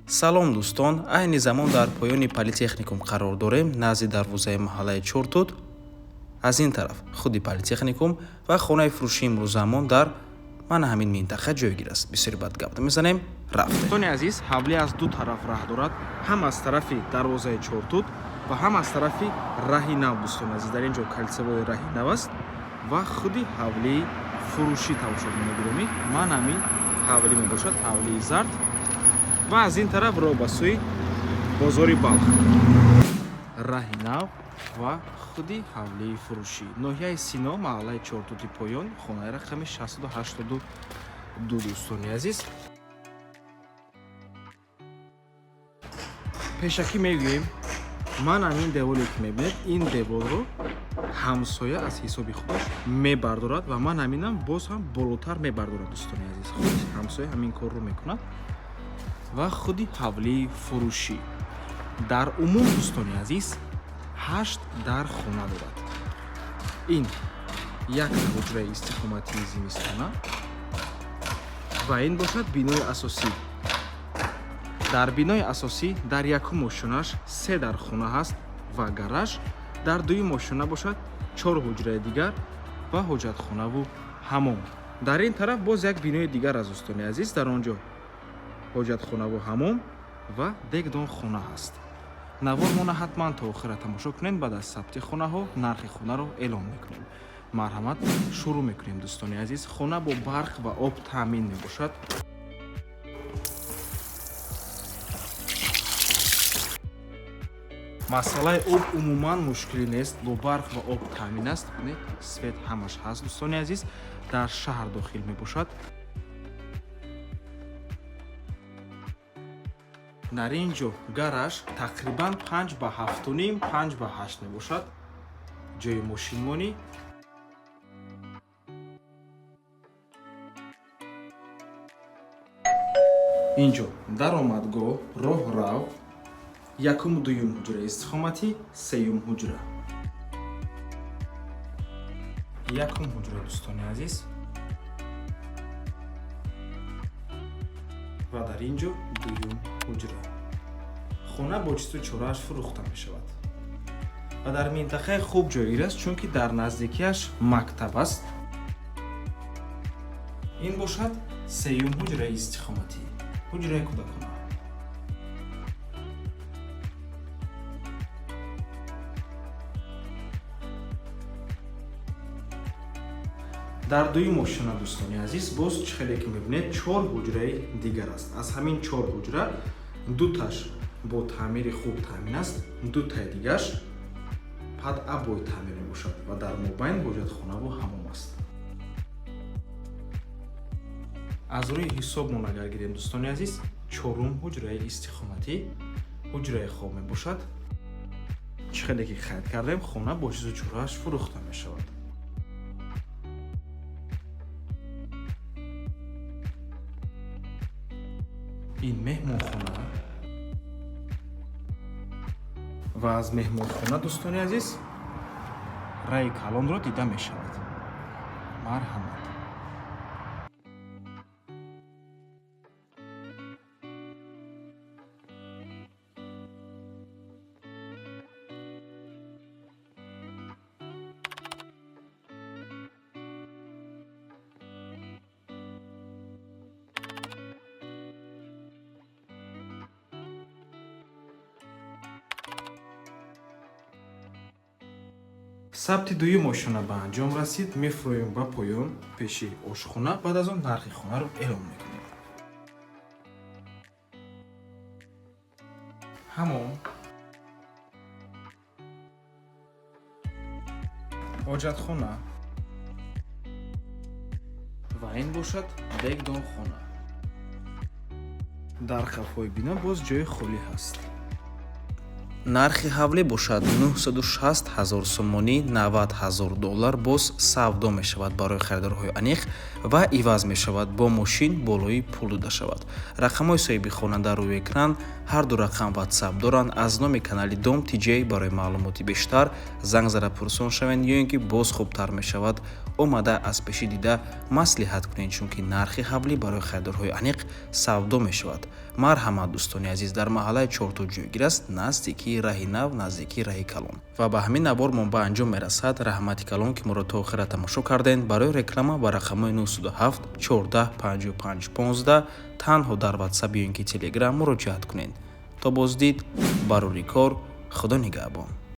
Салом, дӯстон! Айни замон дар поёни политехникум қарор дорем, назди дарвозаи маҳаллаи Чортут. Аз ин тараф худи политехникум ва хонаи фурӯшии имрӯзамон дар мана ҳамин минтақа ҷойгир аст. Бисёри бад гап мезанем, рафтем. Дӯстони азиз, ҳавлӣ аз ду тараф раҳ дорад, ҳам аз тарафи дарвозаи Чортут ва ҳам аз тарафи Раҳи Нав. Дӯстони азиз, дар ин ҷо кольцевой Раҳи Нав аст ва худи ҳавлии фурӯшӣ. Тамошобинони гиромӣ, ман ҳамин ҳавлӣ мебошад, ҳавлии зард, ва аз ин тараф роҳ ба сӯи бозори Балх, Раҳи Нав ва худи ҳавлии фурӯшӣ, ноҳияи Сино, маҳаллаи Чортути поён, хонаи рақами 682. Дӯстони азиз, пешакӣ мегӯем, ман ҳамин деволе ки мебинед, ин деворро ҳамсоя аз ҳисоби худаш мебардорад ва ман ҳаминам боз ҳам болотар мебардорад. Дӯстони азиз, худи ҳамсоя ҳамин корро мекунад. Ва худи ҳавлии фурӯшӣ дар умум, дӯстони азиз, ҳашт дар хона дорад. Ин як ҳуҷраи истиқоматии зимистона ва ин бошад бинои асосӣ. Дар бинои асосӣ дар якум ошёнаш се дар хона ҳаст ва гараж, дар дуюм ошёна бошад чор ҳуҷраи дигар ва ҳоҷатхонаву ҳамом. Дар ин тараф боз як бинои дигар аст, дӯстони азиз, дар он ҷо ҳоҷатхонаву ҳамом ва дегдонхона ҳаст. Навормона ҳатман то охира тамошо кунед. Баъд аз сабти хонаҳо нархи хонаро эълон мекунем. Марҳамат, шурӯъ мекунем. Дӯстони азиз, хона бо барқ ва об таъмин мебошад. Масъалаи об умуман мушкилӣ нест, бо барқ ва об таъмин аст. Бинед, свет ҳамаш ҳаст. Дӯстони азиз, дар шаҳр дохил мебошад. Дар ин ҷо гараж тақрибан 5 ба 7,5, 5 ба 8 мебошад, ҷои мошинмонӣ. Ин ҷо даромадгоҳ, роҳрав, якуму дуюм ҳуҷраи истиқоматӣ, сеюм ҳуҷра, якум ҳуҷра, дӯстони азиз, ва дар ин ҷо дуюм ҳуҷра. Хона бо чизу чорааш фурӯхта мешавад ва дар минтақаи хуб ҷойгир аст, чунки дар наздикиаш мактаб аст. Ин бошад сеюм ҳуҷраи истиқоматӣ, ҳуҷраи кӯдакона. Дар дуюм ошёна, дӯстони азиз, боз чӣ хеле ки мебинед, чор ҳуҷраи дигар аст. Аз ҳамин чор ҳуҷра дуташ бо таъмири хуб таъмин аст, дутаи дигаш под обои таъмир мебошад ва дар мобайн ҳоҷатхонаву ҳамом аст. Аз рӯи ҳисобмон агар гирем, дӯстони азиз, чорум ҳуҷраи истиқоматӣ, ҳуҷраи хоб мебошад. Чӣ хеле ки қайд кардем, хона бо чизу чорааш фурӯхта мешавад. Ин меҳмонхона ва аз меҳмонхона, дӯстони азиз, раи калонро дида мешавад. Марҳамат. Сабти дуюм ошёна ба анҷом расид. Мефуроем ба поён, пеши ошхона. Баъд аз он нархи хонаро эълон мекунем. Ҳамом, ҳоҷатхона ва ин бошад дегдонхона. Дар қафои бино боз ҷои холӣ ҳаст. Нархи ҳавлӣ бошад 960 ҳазор сомонӣ, 90 ҳазор доллар. Боз савдо мешавад барои харидорҳои аниқ ва иваз мешавад, бо мошин болои пул дода шавад. Рақамҳои соҳиби хона дар рӯи экран, ҳарду рақам Ватсап доранд. Аз номи канали Дом Тиҷей барои маълумоти бештар занг зада пурсон шавед ё ин ки боз хубтар мешавад, омада аз пешӣ дида маслиҳат кунед, чунки нархи ҳавлӣ барои харидорҳои аниқ савдо мешавад. Марҳамат, дӯстони азиз, дар маҳаллаи Чортут ҷойгир аст, наздикии раҳи нав, наздикии раҳи калон. Ва ба ҳамин навор мо ба анҷом мерасад. Раҳмати калон, ки моро то охира тамошо кардем. Барои реклама ба рақамҳои 907 14 55 15 танҳо дар Ватсап ё ин ки Телеграм муроҷиат кунед. То боздид, барори кор, Худо нигаҳбон.